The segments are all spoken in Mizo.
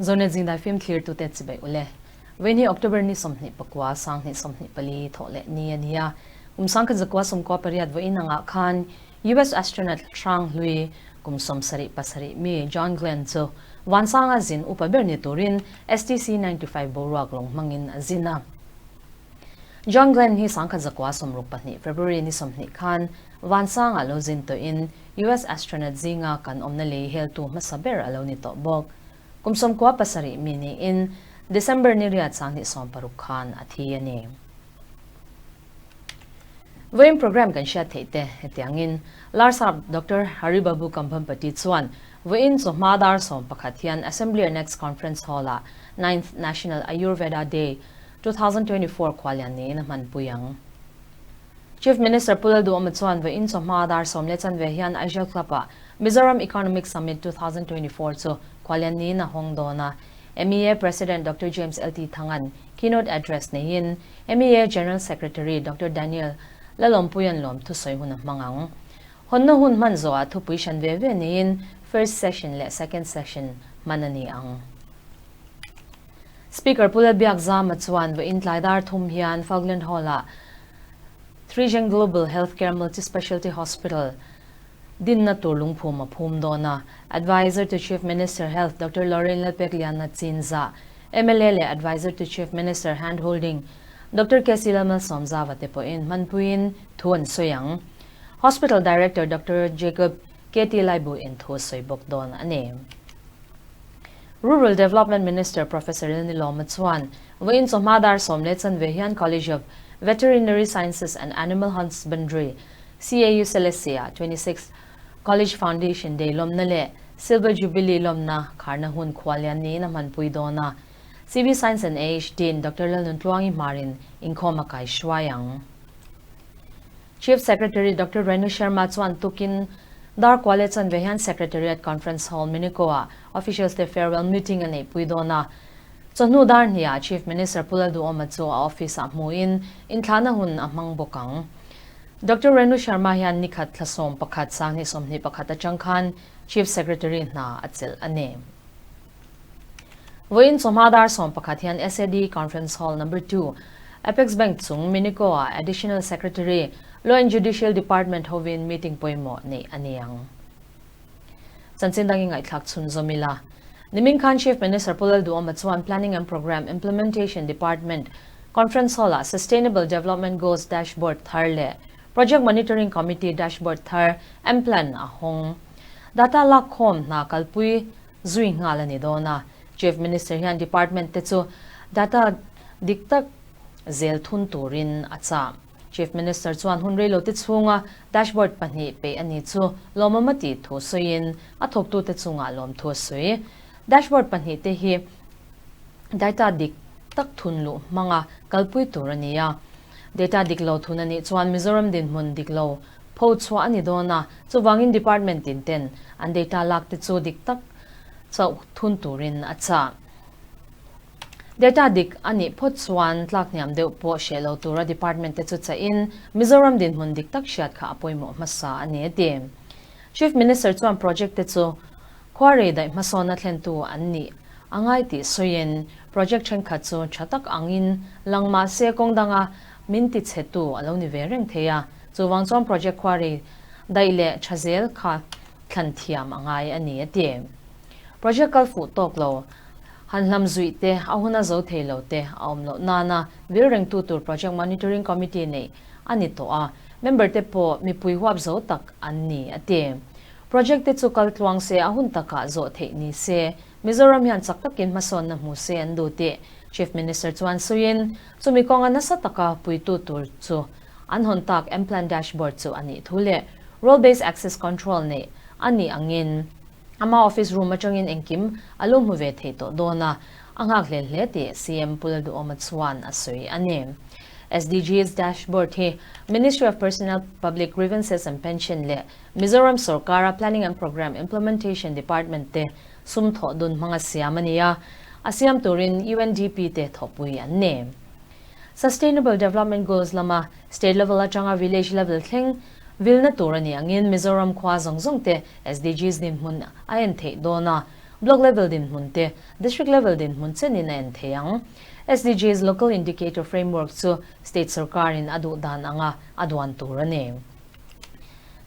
Zonet zingdai film thlirtute chibai ule. Vawiin hi October ni 29, 2024 thawh leh ni a ni a. Kum 1998 vawiin angah khan US astronaut hrang hlui kum 77 mi John Glenn chu vansanga zin upa ber ni turin STC-95 boruak lawng hmangin a zin a. John Glenn hi 1962 February ni 20 khan vansanga lo zin tawhin US astronaut zinga kan awmna lei heltu hmasa ber a lo ni tawh bawk. Kum 97 mi niin December ni riat 2016 khan a thi a ni. Vawiin program kan hriat theih te hetiangin Larsap Doctor Haribabu Kambhampati chuan vawiin chawhma dar 11 hian Assembly Annex Conference Hall-ah Ninth National Ayurveda Day 2024 khualian niin a hmanpui ang. Chief Minister Pu Lalduhawma chuan vawiin chawhma dar 10 leh chanve hian Aijal Club-ah Mizoram Economic Summit 2024 chu khualian niin a hawng dawn a. MEA President Doctor James LT Thangan keynote address neiin MEA General Secretary Doctor Daniel Lalawmpuia'n lawm thusawi hun a hmang ang. Hawnna hun hman zawhah thupui hran ve ve neiin first session leh second session hman a ni ang. Speaker Pu Lalbiakzama chuan vawiin tlai dar 3 hian Falkland Hall-ah Thrijeng Global Healthcare Multi-Specialty Hospital dinna tur lungphum a phum dawn a. Advisor to Chief Minister Health Doctor Lorraine Lalpekliana Chinzah, mla leh Advisor to Chief Minister Hand Holding Doctor KC Lalmalsawmzava te pawhin hmanpuiin thu an sawi ang. Hospital Director Doctor Jacob KT Laibuin thu a sawi bawk dawn a ni. Rural Development Minister Professor Lalnilawma chuan vawiin chawhma dar 10 leh chanve hian College of Veterinary Sciences and Animal Husbandry, CAU Celestia, 26th College Foundation Day lawmna leh Silver Jubilee lawmna kharna hun khualian niin a hmanpui dawn a. CV Science and AH Dean Doctor Lalnuntluangi hmarin inkhawm a kai hruai ang. Chief Secretary Doctor Renu Sharma chuan tukin dar kua leh chanve hian Secretariat Conference Hall Minico-ah officials te farewell meeting a neihpui dawn a. Chawhnu dar 2ah Chief Minister Pu Lalduhawma chu a office-ah hmuin inthlahna hun a hmang bawk ang. Doctor Renu Sharma hian nikhat thla 11 2021 atang khan Chief Secretary hna a chelh a ni. Vawiin chawhma dar 11 hian SAD Conference Hall Number 2, Apex Bank chung Minico-ah Additional Secretary, Law and Judicial Department hovin meeting pawimawh neih a ni ang. Chanchin dangin ngaihthlak chhunzawm ila. Nimin khan Chief Minister Pu Lalduhawma chuan Planning and Programme Implementation Department Conference Hall-ah Sustainable Development Goals Dashboard thar leh Project Monitoring Committee Dashboard thar M-Plan a hawng. Data lakkhawm hna kalpui zui nghal a ni dawn a. Chief Minister hian department te chu data dik tak zel thun turin a chah. Chief Minister chuan hun reilo te chhunga dashboard pahnih peih a ni chu lawmawm a tih thu sawiin a thawktute chungah lawm thu a sawi. Dashboard pahnih te hi data dik tak thun luh hmanga kalpui tur a ni a. Data dik lo thun a nih chuan Mizoram dinhmun dik lo pho chhuah a ni dawn a, chuvangin department tin ten an data lak te chu dik tak chauh thun turin a chah. Data dik a nih phawt chuan tlak hniam deuh pawh hreh lo tura department te chu chahin Mizoram dinhmun dik tak hriat kha a pawimawh hmasa a ni a ti. Chief Minister chuan project te chu khuarei daih hmasawnna thlentu an nih a ngai tih sawiin project thenkhat chu tha tak angin lang mah se kawng danga min ti chhetu a lo ni ve reng thei a, chuvang chuan project khuarei daih leh tha zel kha thlan thiam a ngai a ni a ti. Project kal fuh tawk lo, han hlam zuih te, a hun a zo thei lo te a awm loh nana vil rengtu tur Project Monitoring Committee neih a ni tawh a, member te pawh mipui huap zo tak an ni a ti. Project te chu kal tluang se a hun takah zawh theih ni se, Mizoram hian chak takin hmasawnna hmu se an duh tih Chief Minister chuan sawiin chumi kawnga nasa taka puitu tur chu an hawn tak M-Plan Dashboard chu a nih thu leh Role Based Access Control neih a nih angin ama office room atangin engkim a lo hmu ve thei tawh dawn a, a nghak hle hle tih CM Pu Lalduhawma chuan a sawi a ni. SDGs Dashboard hi Ministry of Personnel, Public Grievances and Pension leh Mizoram sorkara Planning and Programme Implementation Department te sum thawh dun hmanga siam a ni a, a siam turin UNDP te thawhpui an ni. Sustainable Development Goals lama state level atanga village level thleng vilna tur a ni angin Mizoram khua zawng zawng te SDGs dinhmun a en theih dawn a. Block level dinhmun te, District level dinhmun chenin a en thei ang. SDGs Local Indicator Framework chu State sorkarin a duh dan anga a duan tur a ni.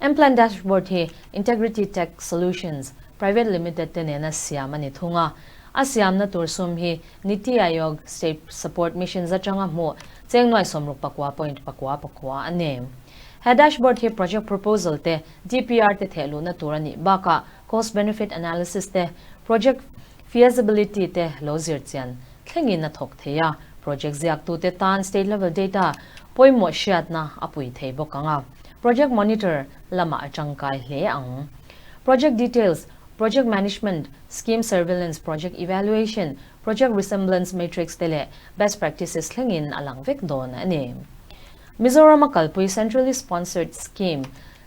Mplan Dashboard hi Integrity Tech Solutions Private Limited te nena siam a ni thung a. A siamna tur sum hi Niti Aayog State Support Mission atanga hmuh cheng nuai 69.9 a ni. He dashboard hi project proposal te, DPR te thehluhna tur a nih bakah cost benefit analysis te, project feasibility te lo zir chian thlengin a thawk thei a, project ziaktute tan state level data pawimawh hriatna a pui thei bawk ang a, project monitor lamah a tangkai hle ang. Project details, project management, scheme surveillance, project evaluation, project resemblance matrix te leh best practices thlengin a lang vek dawn a ni. Mizoram a kalpui centrally sponsored scheme,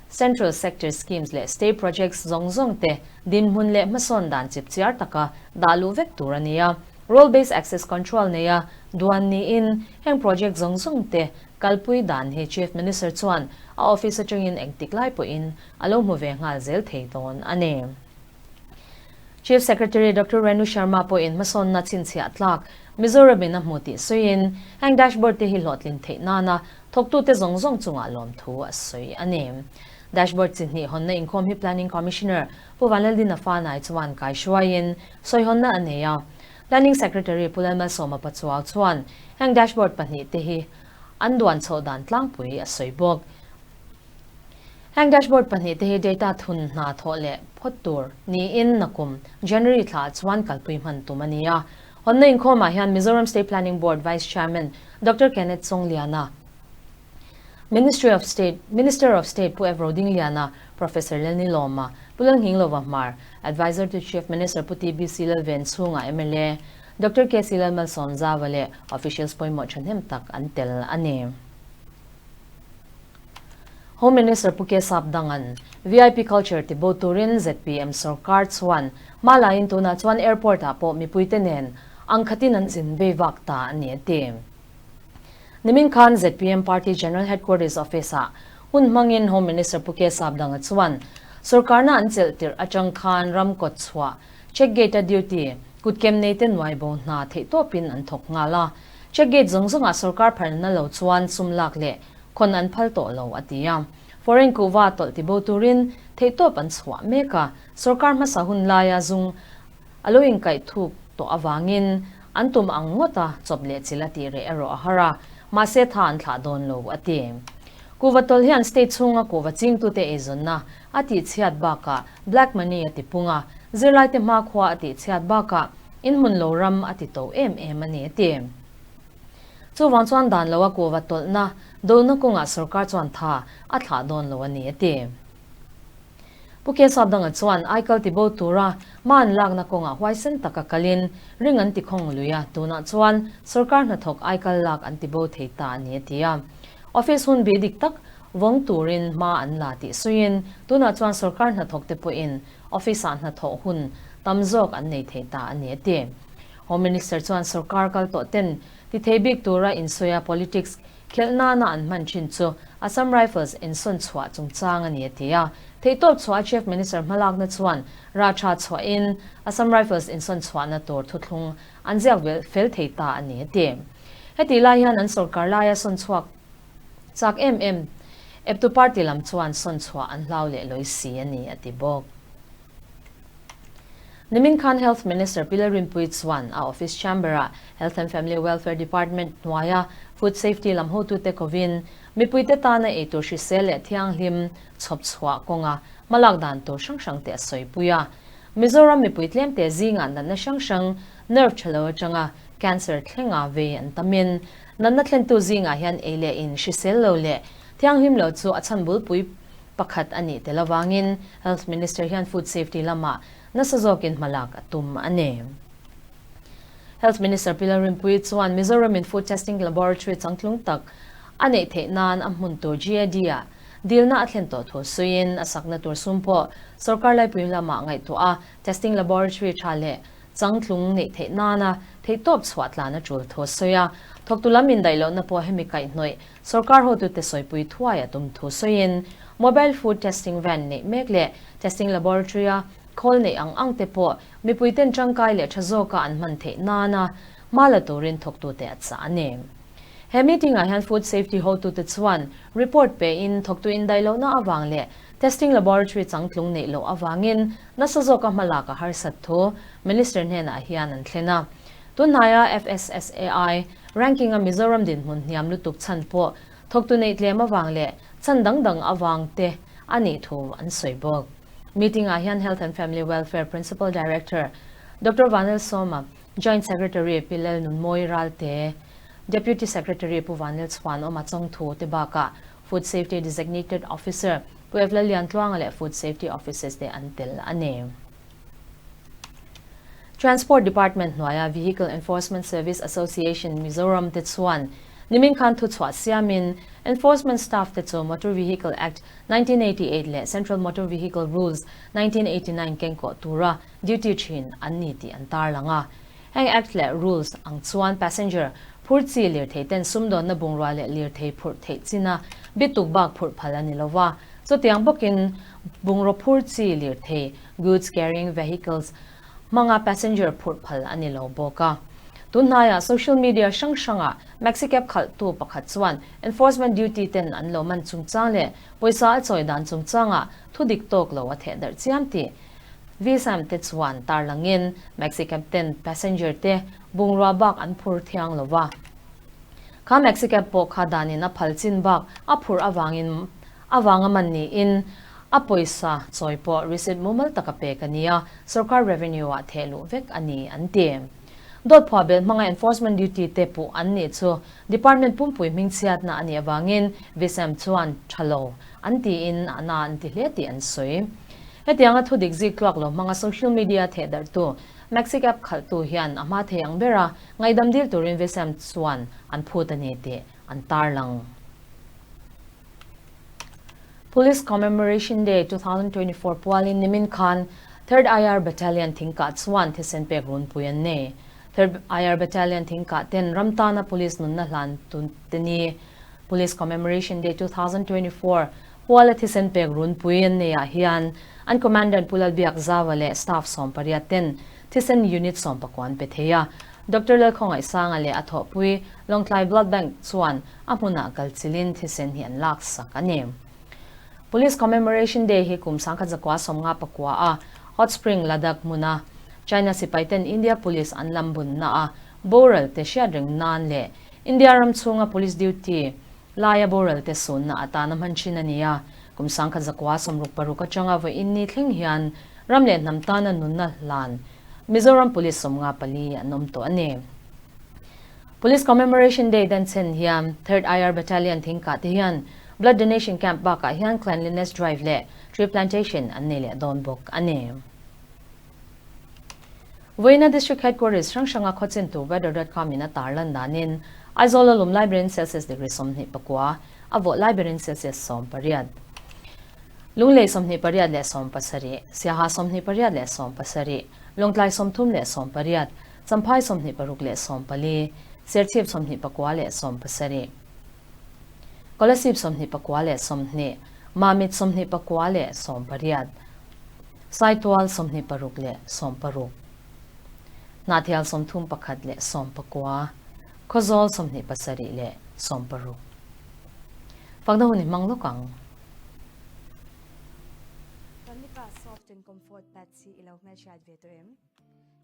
Central Sector Schemes leh State Projects zawng zawng te dinhmun leh hmasawn dan chipchiar taka dah luh vek tur a ni a. Role Based Access Control neia duan niin heng project zawng zawng te kalpui dan hi Chief Minister chuan a office atangin engtik lai pawhin a lo hmu ve nghal zel thei dawn a ni. Chief Secretary Doctor Renu Sharma pawhin hmasawnna chhinchhiah tlak Mizoramin a hmu tih sawiin heng dashboard te hi hlawhtlin theih nana Thawktute zawng zawng chungah lawmthu a sawi a ni. Dashboard chi hnih hawnna inkhawm hi Planning Commissioner Pu Vanlaldina Fanai chuan kaihruaiin sawihawnna a nei a. Planning Secretary Pu Lalmalsawma Pachuau chuan heng dashboard pahnihte hi an duan chhoh dan tlangpui a sawi bawk. Heng dashboard pahnihte hi data thun hna thawh leh phawt tur niin nakum January thlaah chuan kalpui hman tum a ni a. Hawnna inkhawmah hian Mizoram State Planning Board Vice Chairman Doctor Kenneth Chongliana, Ministry of State Minister of State Pu Evro Dingliana, Professor Lalni Lawma, Pu Lalnghinglova Hmar, Adviser to Chief Minister Pu TBC Lalvenchhunga mla, Doctor KC Lalmalsawmzava leh officials pawimawh thahnem tak an tel a ni. Home Minister Pu Kesap Dangan, VIP culture ti bo turin zpm sorkar chuan hma laiin tunah chuan airport ah pawh mipuite nen ang khatin an zin vei vak ta a ni a ti. Nimin khan zpm Party General Headquarters Office ah hun hmangin Home Minister Pu Kesap Danga chuan sorkarna an chelh tirh atang khan ram kawt chhuah check gate a duty kutkem neite nuai bo hna theihtawpin an thawk nghal a. Check gate zawng zawngah sorkar phalna lo chuan sum lak leh khawn an phal tawh lo, a ti a. Foreign kuhva tawlh tibo turin theihtawp an chhuah mek a, sorkar hmasa hun laia zung a lo inkaih thuk tawh avangin an tum ang ngawt a, chawp leh chil a tih reh erawh a har a, mahse tha an thlah dawn lo, a ti. Kuhva tawlh hian state chhunga kuhva chingtute eizawnna a tihchhiat bakah black money a tipung a, zirlaite hmakhua a tihchhiat bakah In hmun lo ram a ti to em em a ni a ti. Chuvang chuan dan lo a kuhva tawlhna dawlna kawngah sorkar chuan tha a thlah dawn lo a ni a ti. Pu Kesabdanga chuan aikal tibo tura ma an lakna kawngah huaisen taka kalin ring an ti khawng lui a, tunah chuan sorkar hnathawk aikal lak an tibo thei ta a ni a ti a. Office hun bi dik tak vawng turin hma an la tih sawiin tunah chuan sorkar hnathawk te pawhin Office-ah hnathawh hun tam zawk an nei thei ta a ni a ti. Home Minister chuan sorkar kal tawh ten ti thei bik tura insawi a politics khelh nana an hman thin chu Assam Rifles insawn chhuah chungchang a ni a ti a. Theihtawp chhuah a Chief Minister hmalakna chuan rah tha chhuahin Assam Rifles insawn chhuahna tur thuthlung an ziak fel thei ta a ni a ti. Hetih lai hian an sorkar laia sawn chhuak Chak em em, eptu party lam chuan sawn chhuah an hlau leh lawi si a ni, a ti bawk. Nimin khan Health Minister Pi Lalrinpuii chuan a office chamber-ah Health and Family Welfare Department hnuaia Food Safety lam hotute kovin mipuite tana eitur hrisel leh thianghlim chhawp chhuah kawnga hmalak dan tur hrang hrangte a sawipui a. Mizoram mipui tlemte zingah natna hrang hrang nerve tha lo atanga cancer thlenga vei an tamin Natna thlentu zingah hian ei leh in hrisel lo leh thianghlim lo chu a chhan bulpui pakhat a nih tel avangin Health Minister hian food safety lamah nasa zawkin hmalak a tum a ni. Health Minister Pi Lalrinpuii chuan Mizoramin food testing laboratory changtlung tak a neih theih nan a hmun tur GAD-ah dilna a thlen tawh thu sawiin a sakna tur sum pawh sorkar laipui lamah ngaihtuah a testing laboratory tha leh Changtlung neih theih nana theihtawp chhuah tlan a tul thu a sawi a, thawktu lam indaih lohna pawh hemi kaihhnawih sorkar hotute sawipui thuai a tum thu sawiin mobile food testing van neih mek leh testing laboratory-a. Khawl neih ang ang te pawh mipuiten tangkai leh tha zawka an hman theih nana hma la turin thawktute a chah a ni. He meeting ah hian Food Safety hotute chuan report pe in thawktu indaih lohna avang leh testing laboratory changtlung neih loh avangin nasa zawka hmalak a harsat thu Minister hnenah hian an thlen a. Tunhnaia FSSAI ranking a Mizoram dinhmun hniam lutuk chhan pawh thawktu neih tlem avang leh chhan dang dang avang te a nih thu an sawi bawk. Meeting ah hian Health and Family Welfare Principal Director Doctor Vanlalsawma, Joint Secretary Pi Lalnunmawi Ralte, Deputy Secretary Pu Vanlalchhuanawma Chawngthu te bakah Food Safety Designated Officer Pu Evla Liantluanga leh Food Safety Officers te an tel a ni. Transport Department hnuaia Vehicle Enforcement Service Association Mizoram te chuan nimin khan thuchhuah siamin Enforcement staff te chu Motor Vehicle Act 1988 leh Central Motor Vehicle Rules, 1989 kengkawh tura duty thin an ni tih an tarlang a. Heng Act leh Rules ang chuan passenger phur chi lirthei ten sumdawnna bungrua leh lirthei phurh theih china bituk bak phurh phal a ni lo va. Chutiang bawkin bungraw phur chi lirthei, goods carrying vehicles, hmanga passenger phurh phal a ni lo bawk a. Tunhnaiah social media hrang hrangah Maxicab khalhtu pakhat chuan enforcement duty ten an lo man chungchang leh pawisa a chawi dan chungchangah thu dik tawk lo a theh darh chiam tih VSAM te chuan tarlangin Maxicab ten passenger te bungrua bak an phur thiang lo va. Kha Maxicab pawh kha danin a phal chin bak a phurh avangin avanga man niin a pawisa chawi pawh receipt mumal taka pek a ni a, sorkar revenue ah theh luh vek a ni an ti. Dawt phuah belh hmanga enforcement duty te puh an nih chu department pumpui hmingchhiatna a nih avangin VSAM chuan tha lo an tiin a na an ti hle tih an sawi. Hetianga thu dik zik tluak lo hmanga social media thehdarhtu Maxicab khalhtu hian a hma thei ang bera ngaihdam dil turin VSAM chuan an phut a ni tih an tarlang. Police Commemoration Day 2024 pualin nimin khan Third IR Battalion thingkah chuan thisen pek runpui an nei. Third IR Battalion thingkah ten ram tana police nunna hlan te ni Police Commemoration Day 2024 puala thisen pek runpui an neiah hian an Commandant Pu Lalbiakzaua leh staff 18 ten thisen unit 19 an pe thei a. Doctor Lalkhawngaihsanga leh a thawhpui Lawngtlai Blood Bank chuan a hmunah kal chilin thisen hi an laksak a ni. Police Commemoration Day hi kum 1959 a Hot Spring, Ladakh hmuna China sipaiten India Police an lam bunna a boral te hriat reng nan leh India ram chhunga police duty laia boral te sunna atana hman thin a ni a. Kum 1966 atanga vawiin ni thleng hian ram leh hnam tana nunna hlan Mizoram Police 54 an awm tawh a ni. Police Commemoration Day dan chen hian Third IR Battalion thingkah te hian Blood Donation Camp bakah hian Cleanliness Drive leh Tree Plantation an nei leh dawn bawk a ni. Vawiina District Headquarters hrang hranga khawchintu Weather dot com in a tarlan danin Aizawl a lum lai berin Celsius degree 29, a vawh lai berin Celsius 18. Lunglei 28 leh 17, Siaha 28 leh 17, Lawngtlai 30 leh 18, Champhai 26 leh 14, Serchhip 29 leh 17, Kolasib 29 leh 20, Mamit 29 leh 18, Saitual 26 leh 16, Hnahthial 31 leh 19, Khawzawl 27 leh 16. Fakna hun i hmang lawk ang. Famika Soft and Comfort Pads hi i lo hmelhriat ve tawh em?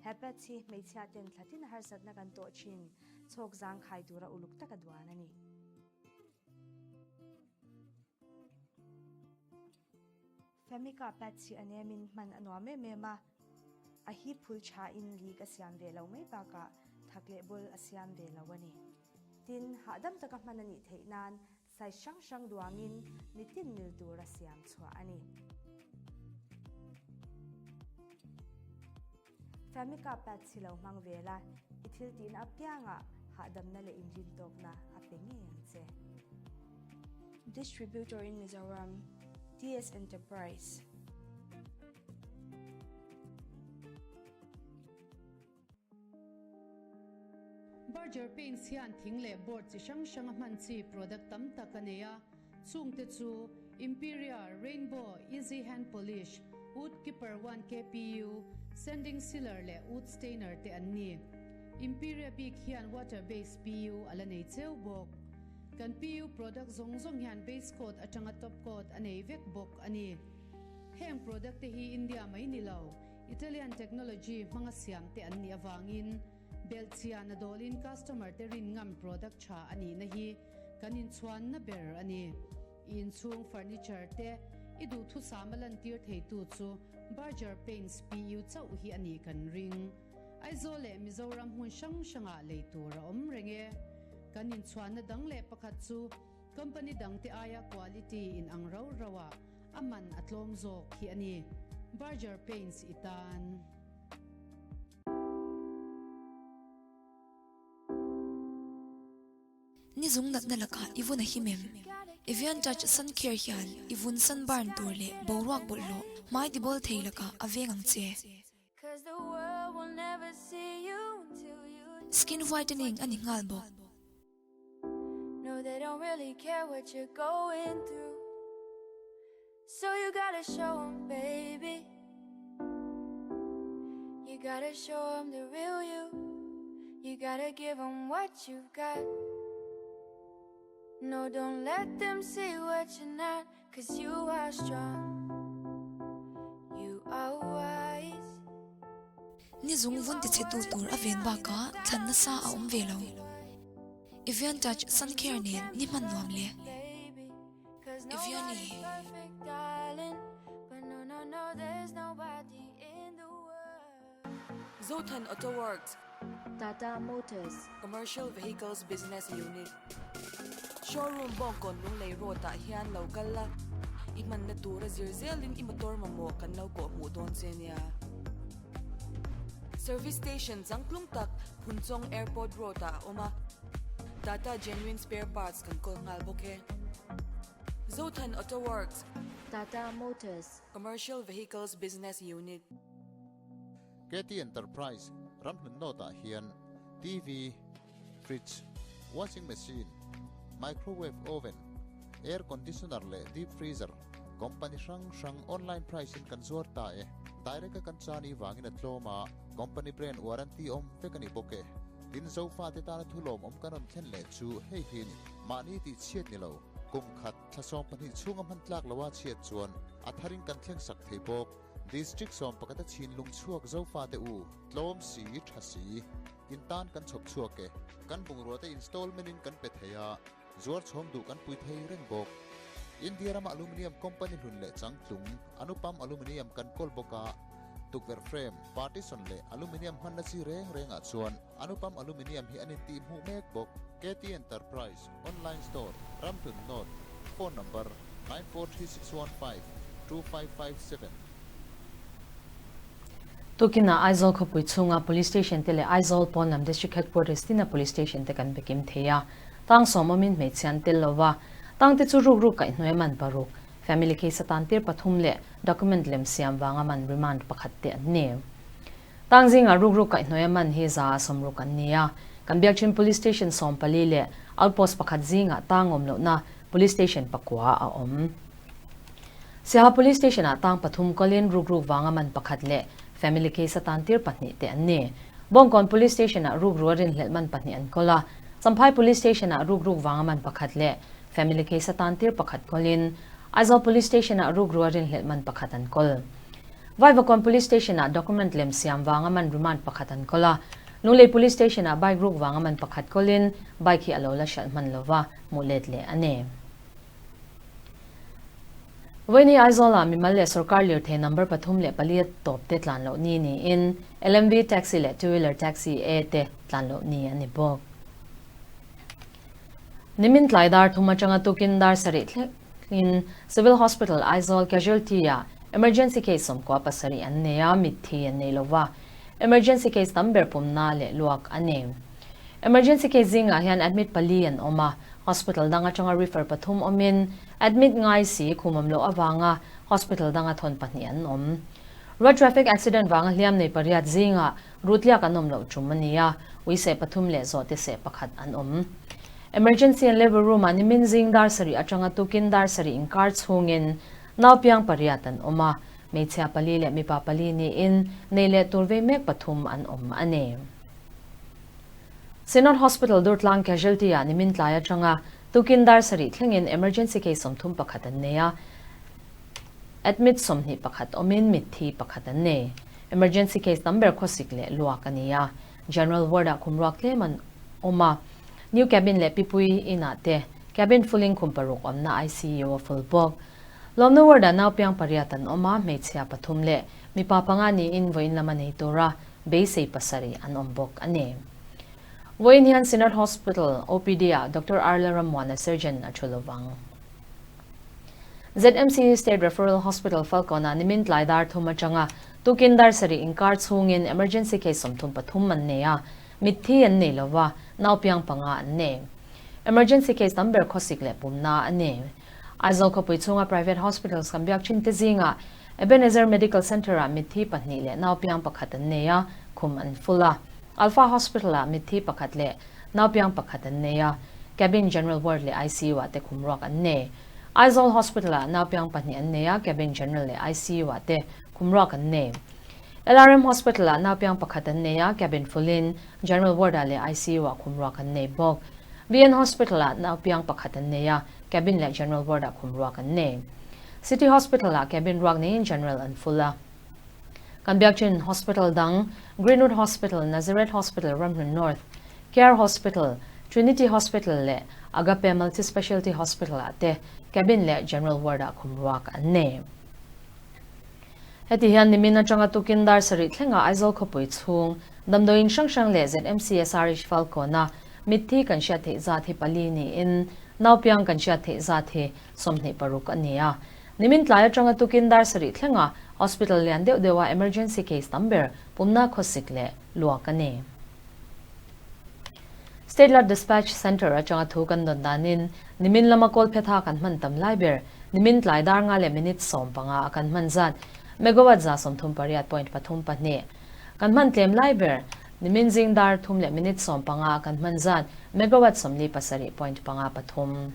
He pads hi hmeichhia ten thlatin harsatna kan tawh thin chhawk zang khai tura uluk taka duan a ni. Famika pads hi a nemin hman a nuam em em a, a hip phul thain lik a siam ve lo mai bakah thak leh bul a siam ve lo a ni. Tin, hahdam taka hman a nih theih nan Size hrang hrang duangin mitin mil tura siam chhuah a ni. Famika pads hi lo hmang ve la, i thil tihna apiangah hahdamna leh inrintawkna a pe ngei ang che. Distributor in Mizoram, TS Enterprise. Berger Paints hian thing leh board chi hrang hranga hman chi product tam tak a nei a, chungte chu, Imperia, Rainbow, Easy Hand Polish, Wood Keeper One KPU, Sanding Sealer leh Wood Stainer te an ni. Imperia bik hian water base PU a la nei cheu bawk. Kan PU product zawng zawng hian base coat atanga top coat a nei vek bawk a ni. Heng product te hi India mai ni lo, Italian technology hmanga siam te an nih avangin belhchian a dawlin customer te rin ngam product tha a nihna hi kan inchhuanna ber a ni. I inchhung furniture te i duhthusam a lantir theitu chu Berger Paints PU chauh hi a nih kan ring. Aizawl leh Mizoram hmun hrang hrangah lei tur a awm reng e. Kan inchhuanna dang leh pakhat chu company dangte aia quality in ang rau rauah a man a tlawm zawk hi a ni. Berger Paints i tan. Ni zung natna lakah i vun a him em? Evian Touch Sun Care hian i vun sunburn tur leh boruak bawlhhlawh hmai tibawl thei lakah a veng ang che. Skin whitening a ni nghal bawk. Ni zung vun ti chhe tu tur a ven bakah thlan nasa a awm ve lo. Evian Touch Sun Care nen ni hman nuam le. Eviani. Zothan Auto Works. Tata Motors. Commercial Vehicles Business Unit. Showroom Bawngkawn Lunglei Road ah hian lo kal la, i hmanna tura zir zelin i motor mamawh kan lo kawh hmuh dawn che nia. Service Station changtlung tak Phunchawng Airport Road ah a awm a, Tata Genuine Spare Parts kan kawl nghal bawk e. Zothan Auto Works. Tata Motors. Commercial Vehicles Business Unit. KT Enterprise ramhlun nawtah hian TV, fridge, washing machine, microwave oven, air conditioner leh deep freezer company hrang hrang online price in kan zuar ta e. Direct a kan chan i vangin a tlawm a, company brand warranty awm vek a ni bawk e. Tin Zofate tana thulawm awm kan rawn thlen leh chu hei hi a ni. Mahni tih chhiat ni lo, kum khat thla 12 chhunga hman tlak loa chhiat chuan a tharin kan thleng sak thei bawk. District 11 a chhin lung chhuak Zofate u, tlawm si, tha si, in tan kan chhawp chhuak e. Kan bungrua te installment in kan pe thei a, zuar chhawm duh kan pui thei reng bawk. India rama aluminium company hlun leh changtlung, Anupam Aluminium kan kawl bawk a, tukverh frame, partition leh aluminium hmanna chi reng rengah chuan Anupam Aluminium hi an intih hmuh mek bawk. KT Enterprise, Online Store, Ramhlun North, Phone Number, 943615 2557. Tukinah Aizawl khawpui chhunga Police Station te leh Aizawl pawn lam District Headquarters tina Police Station te kan bekim thei a. Tang sawm awmin hmeichhia an tel lova, tang te chu ruk ruk kaihhnuai a man paruk, family case atan tir pathum leh document lem siam vanga man remand pakhat te an ni. Tang zingah ruk ruk kaihhnuai a man hi 160 an ni a. Kan biak thin Police Station 14 leh Outpost pakhat zingah tang awm lohna Police Station pakua a awm. Siaha Police Station ah tang pathum kawlin ruk ruk vanga man pakhat leh family case atan tir pahnih te an ni. Bawngkawn Police Station ah ruk rua rinhlelh man pahnih an kawl a, Champhai Police Station ah ruk ruk vanga man pakhat leh family case atan tir pakhat kawlin Aizawl Police Station ah ruk rua rinhlelh man pakhat an kawl. Vaivakawn Police Station ah document lem siam vanga man remand pakhat an kawl a, Lunglei Police Station ah bike ruk vanga man pakhat kawlin bike hi a lo la hralh hman lova hmuh let leh a ni. Vawiini Aizawl-ah mimal leh sorkar lirthei number pathum leh pali a tawp te tlan loh ni niin LMV taxi leh two wheeler taxi A te tlan loh ni a ni bawk. Nimin tlai dar thum atanga tukin dar sarih thlengin Civil Hospital Aizawl Casualty-ah emergency case 97 an nei a, mitthi an nei lova. Emergency case tam ber pumna leh luak a ni. Emergency case zingah hian admit pali an awm a, hospital dang atanga refer pathum awmin admit ngai si khum awm loh avanga hospital danga thawn pahnih an awm. Road traffic accident vanga hliam nei pariat zingah rutliak an awm loh tum a ni a, ui seh pathum leh zawhte seh pakhat an awm. Emergency and labour room-ah nimin zing dar sarih atanga tukin dar sarih inkar chhungin naupiang pariat an awm a. Hmeichhia pali leh mipa pali niin nei leh tur vei mek pathum an awm a ni. Synod Hospital Durtlang Casualty ah nimin tlai atanga tukin dar sarih thlengin emergency case 31 an nei a, admit 21 awmin mitthi pakhat an nei. Emergency case tam ber khawsik leh luak a ni a, General Ward ah khum ruak tlem an awm a, New Cabin leh Pipui In ah te cabin full in khum paruk awmna ICU a full bawk. Lawmna ward ah naupiang pariat an awm a, hmeichhia pathum leh mipa panga niin vawiin lama nei tura beisei pasarih an awm bawk a ni. Vawiin hian Synod Hospital OPD ah Doctor Arla Rammuana surgeon a thu lovang. ZMC State Referral Hospital Falkawn ah nimin tlai dar thum atanga tukin dar sarih inkar chhungin emergency case 33 an nei a, mitthi an nei lova, naupiang panga an nei. Emergency case tam ber khawsik leh pumna a ni. Aizawl khawpui chhunga private hospitals kan biak thin te zingah Ebenezer Medical Centre-ah mitthi pahnih leh naupiang pakhat an nei a, khum an full a. Alpha Hospital-ah mitthi pakhat leh naupiang pakhat an nei a, Cabin General Ward leh ICU-ah te khum ruak an nei. Aizawl Hospital-ah naupiang pahnih an nei a, Cabin General leh ICU-ah te khum ruak an nei. LRM Hospital-ah naupiang pakhat an nei a, Cabin full-in General Ward-ah leh ICU-ah khum ruak an nei bawk. VN Hospital-ah naupiang pakhat an nei a, Cabin leh General Ward-ah khum ruak an nei. City Hospital-ah cabin ruak neiin General an full a. Kan biakchin Hospital dang, Greenwood Hospital, Nazareth Hospital, Ramhlun North, Care Hospital, Trinity Hospital leh Agape Multi-Specialty Hospital-ah te cabin leh General Ward-ah khum ruak an nei. Heti hian nimin atanga tukin dar sarih thlengah Aizawl khawpui chhung damdawiin hrang hrang leh ZMCSRH Falkawna mitthi kan hriat theih zat hi pali niin naupiang kan hriat theih zat hi 26 a ni a. Nimin tlai atanga tukin dar sarih thlenga hospital lian deuh deuha emergency case tam ber pumna khawsik leh luak a ni. State Load Dispatch Centre atanga thu kan dawn danin nimin lama kawlphetha kan hman tam lai ber nimin tlai dar nga leh minute 15 a kan hman zat megawatt 138.32 kan hman tlem lai ber nimin zing dar thum leh minute 15 a kan hman zat megawatt 47.53.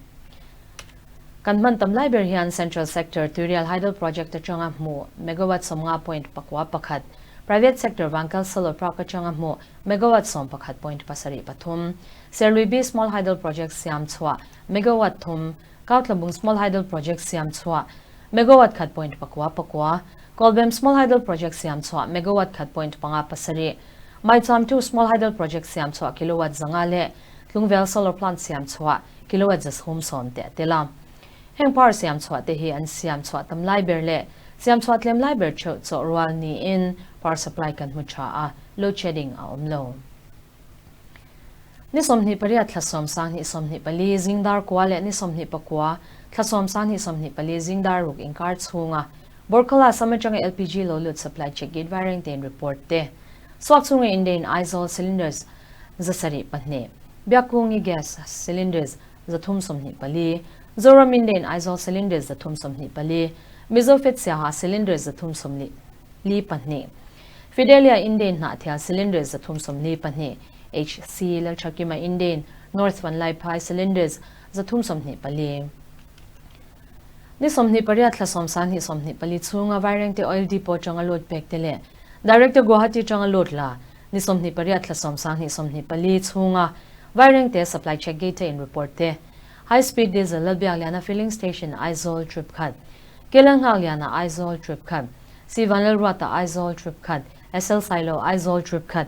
Kan hman tam lai ber hian Central Sector Tuirial Hydel Project atanga hmuh megawatt 50.91, Private Sector Vankal Solar Park atanga hmuh megawatt 11.73, Serlui Small Hydel Project siam chhuah megawatt thum, Kautlabung Small Hydel Project siam chhuah megawatt 1.99, Kawlbem Small Hydel Project siam chhuah megawatt 1.57, Maicham 2 Small Hydel Project siam chhuah kilowatt 500 leh Tlungvel Solar Plant siam chhuah kilowatt 310 te a tel a. Heng power siam chhuah te hi an siam chhuah tam lai ber leh siam chhuah tlem lai ber theuh chawh rual niin power supply kan hmu tha a, load shedding a awm lo. Ni 28 thla sawm sang hnih 24 zing dar kua leh ni 29 thla sawm sang hnih 24 zing dar ruk inkar chhunga Borkhola sam atanga LPG lo lut supply check gate vaireng tein report te Suak chhunga Indein Aizawl cylinders 72, Biakkungi gas cylinders 324, Zoram Indein Aizawl cylinders 324, Mizofet Siaha cylinders 342, Fidelia Indein Hnahthial cylinders 342, HC Lalthakima Indein North Vanlaiphai cylinders 324. Ni 28 thla sawm sang hnih 24 chhunga Vairengte Oil Depot atanga load pek te leh Director Guwahati atanga load la ni 28 thla sawm sang hnih 24 chhunga Vairengte Supply Check Gate in report te High Speed Diesel Lalbiakliana Filling Station Aizawl Trip khat Kelalnghakliana Aizawl Trip khat Sivanlalruata Aizawl Trip khat SL Sailo Aizawl Trip khat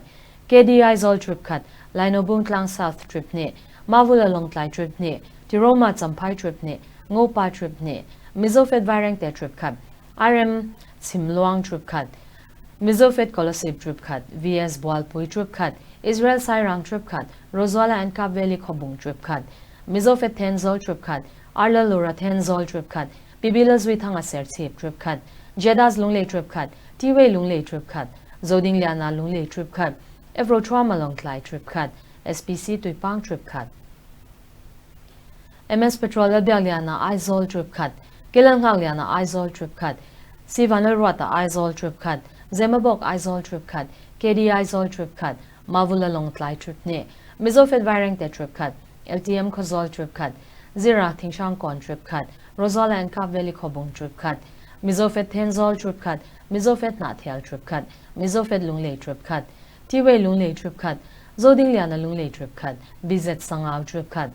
KD Aizawl Trip khat Lainobung Tlang South Trip hnih Mavula Lawngtlai Trip hnih Tiroma Champhai Trip hnih Ngopa Trip hnih Mizofed Vairengte Trip khat RM Chhimluang Trip khat Mizofed Kolasib Trip khat VS Bualpui Trip khat Israel Sairang Trip khat Rozuala and Kap Valley Khawbung Trip khat Mizofed Thenzawl Trip khat Arla Lura Thenzawl Trip khat PB Lalzuithanga Serchhip Trip khat Jedas Lunglei Trip khat T-Way Lunglei Trip khat Zodingliana Lunglei Trip khat Evro Thuama Lawngtlai Trip khat SPC Tuipang Trip khat MS Petrol Lalbiakliana Aizawl Trip khat Kelalnghakliana Aizawl Trip khat Sivanlalruata Aizawl Trip khat Zemabawk Aizawl Trip khat KD Aizawl Trip khat Mavula Lawngtlai Trip hnih Mizofed Vairengte Trip khat LTM Khawzawl Trip khat Zira Thinghrangkawn Trip khat Rozuala and Kap Valley Khawbung Trip khat Mizofed Thenzawl Troop khat, Mizofed Hnahthial Troop khat, Mizofed Lunglei Troop khat, Tiwei Lunglei Troop khat, Zodingliana Lunglei Troop khat, BZ Sangau Troop khat,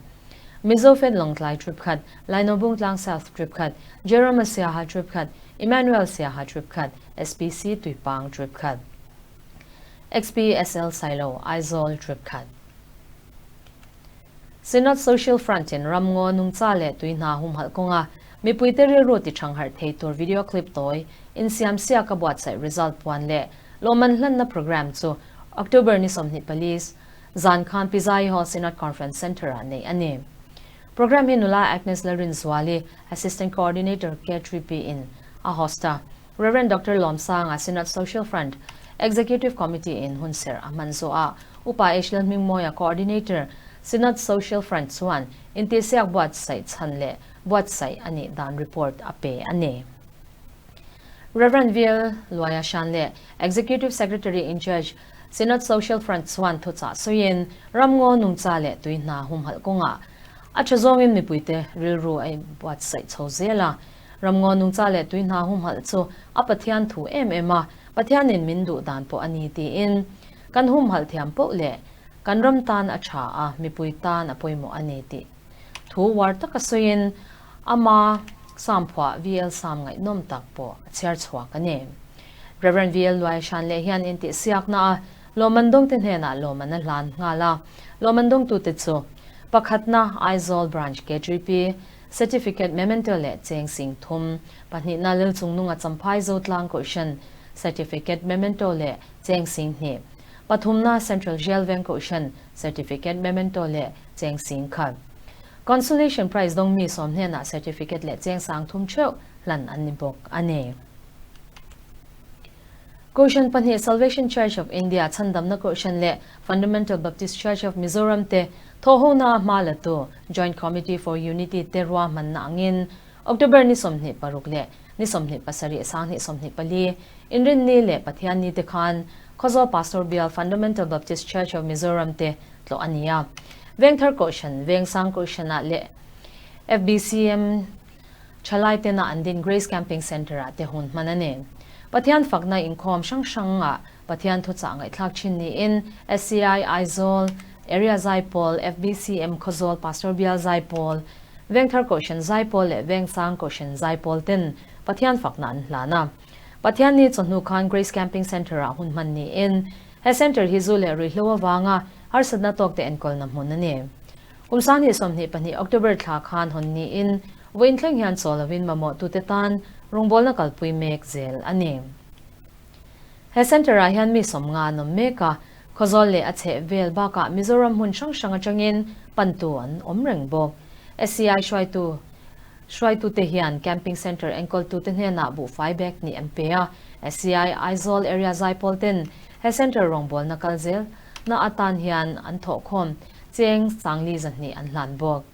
Mizofed Lawngtlai Troop khat, Lainobungtlang South Troop khat, Jerome Siaha Troop khat, Emmanuel Siaha Troop khat, SPC Tuipang Troop khat, XPSL Sailo Aizawl Troop khat. Synod Social Front in ramngaw nungcha leh tui hna humhalh kawnga mipuite rilru ti thangharh thei tur video clip tawi insiamsiak a buatsaih result puan leh lawmman hlanna programme chu October ni 24 zan khan Pi Zai Hall Synod Conference Centre ah neih a ni. Programme hi nula Agnes Lalrinzuali, Assistant Coordinator K3P in a host a, Rev. Doctor Lawmsanga Synod Social Front Executive Committee in hunserh a hman zawh a, Upa H. Lalhmingmawia Coordinator, Synod Social Front chuan intihsiak buatsaih chhan leh buatsaih a nih dan report a pe a ni. Rev. VL Luaia Shan leh Executive Secretary in Charge, Synod Social Front chuan thuchah sawiin ramngaw nungcha leh tui hna humhalh kawngah a tha zawngin mipuite rilru a buatsaih chho zel a. Ramngaw nungcha leh tui hna humhalh chu a Pathian thu em em a, Pathianin min duh dan pawh a ni tiin kan humhalh thiam poh leh kan ram tan a tha a, mipui tan a pawimawh a ni tih thu uar taka sawiin ama Samphuah VL Sam ngaihnawm tak pawh a chhiar chhuak a ni. Rev. VL Luaishan leh hian intihsiakna a lawmman dawngte hnenah lawmman a hlan nghal a, lawmman dawngtute chu pakhatna Aizawl Branch KGP, Certificate Memento leh cheng sing thum, pahnihna Lelchungnunga Champhai Zotlang Kohhran Certificate Memento leh cheng sing hnih, pathumna Central Jail Veng Kohhran Certificate Memento leh cheng sing khat. Consolation Prize dawng mi sawm hnenah Certificate leh cheng sang thum theuh hlan an ni bawk a ni. Kohhran pahnih Salvation Church of India chhandamna Kohhran leh Fundamental Baptist Church of Mizoram te thawhhona hma latu Joint Committee for Unity te ruahmanna angin October ni 26 leh ni 27 2024 Inrinni leh Pathianni te khan Khawzawl Pastor Bial Fundamental Baptist Church of Mizoram te tlawh a ni a. Vengthar Kohhran, Vengsang Kohhranah leh FBCM Thalai tena an din Grace Camping Centre ah te hun hman a ni. Pathian fakna inkhawm hrang hrang ah Pathian thuchah ngaihthlak thin niin SCI Aizawl Area Zaipawl, FBCM Khawzawl Pastor Bial Zaipawl, Vengthar Kohhran Zaipawl leh Vengsang Kohhran Zaipawl ten Pathian fakna an hlan a. Pathianni chawhnu khan Grace Camping Centre ah hun hman niin he centre hi zu leh ruihhlo avanga harsatna tawkte enkawlna hmun a ni. Kum 2022 October thla khan hawn niin vawiin thleng hian chaw lovin mamawhtute tan rawngbawlna kalpui mek zel a ni. He centre ah hian mi sawmnga an awm mek a, Khawzawl leh a chheh vel bakah Mizoram hmun hrang hrang atangin pantu an awm reng bawk. SCI hruaitu hruaitute hian camping centre enkawltute hnenah buhfai bag hnih an pe a, SCI Aizawl Area Zaipawl ten he centre rawngbawlna kal zel na atan hian an thawhkhawm cheng sangli zahnih an hlan bawk.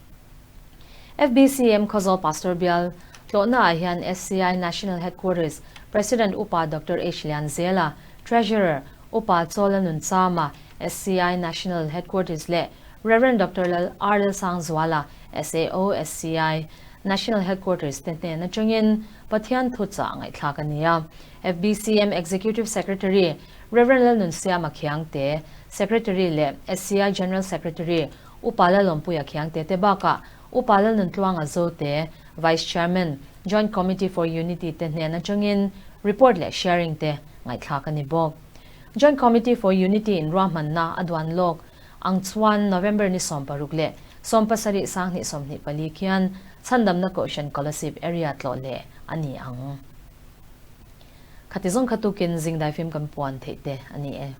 FBCM Khawzawl Pastor Bial tlawhna ah hian SCI National Headquarters President Upa Doctor H Lianzela, Treasurer Upa Chawla Nunchama, SCI National Headquarters leh Rev. Doctor Lal R Lalsangzuala, SAO SCI National Headquarters te hnen atangin Pathian thuchah ngaihthlak a ni a. FBCM Executive Secretary Rev. Lalnunsiama Khiangte, Secretary leh SCI General Secretary Upa Lalawmpuia Khiangte te bakah Upa Lalnuntluanga Zote, Vice Chairman, Joint Committee for Unity te hnen atangin report leh sharing te ngaihthlak a ni bawk. Joint Committee for Unity in ruahmanna a duan lawk ang chuan November ni 16 leh 17 2024 khian Chhandamna Kohhran Kolasib Area tlawh leh a ni ang. Khati zawng kha tukin zingdai fim kan puan theih te a ni e.